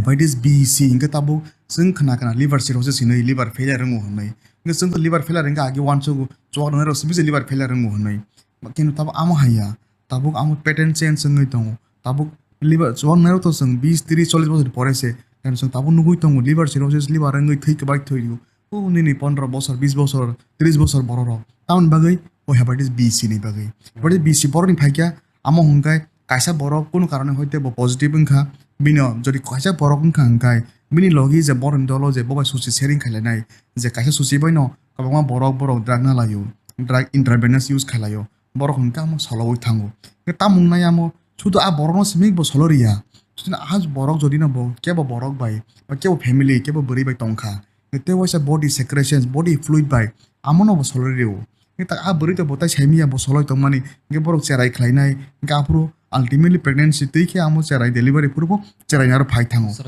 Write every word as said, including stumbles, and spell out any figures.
Hepatitis B C hingke tabuk chwng khna khna liver cirrhosis hinwi, liver failure wngo hinwi. Hingke chwng liver failure hingke agi uansugo, chuak nangnairok simi se liver failure wngo hinwi. Keno tabuk amo haiya, tabuk amo pattern change wngwi tongo. Tabuk liver chuak nangnairok to chwng bis, tris, chollis bosor pore se, keno chwng tabuk nugwi tongo liver cirrhosis, liver wngwi thwi kwbai thwi o. O nini pondro bosor, bis bosor, tris bosor bororok. Tamoni bagwi o hepatitis B C ni bagwi. Hepatitis B C borokni phaikya, amo hwnkhe kaisa borok kunu karone hoite bo positive wngkha, bini jodi kaisa borok wngkha hwnkhe bini logi je borokni dolo je bo bai susi sharing khailainai, je kaisa susi baino kwbangma borok, borok drug nalaio, drug intravenous use khailaio, borok hwnkhe amo sologwi thango. Hwnkhe tamung nai amo sudu a borokno simi bo solo riya. Sudu a borok jodi no bo kebo borok bai ba kebo family, kebo bwrwi bai tongkha, tei waisa body secretions, body fluid bai amono bo soloi rio. Hingke ta a bwrwi to bo tai saimiya bo soloi tongmani, hingke borok cherai khlainai, hingke aphuru ultimately pregnancy twi khe amo cherai delivery phuru bo cherai naro phai thango.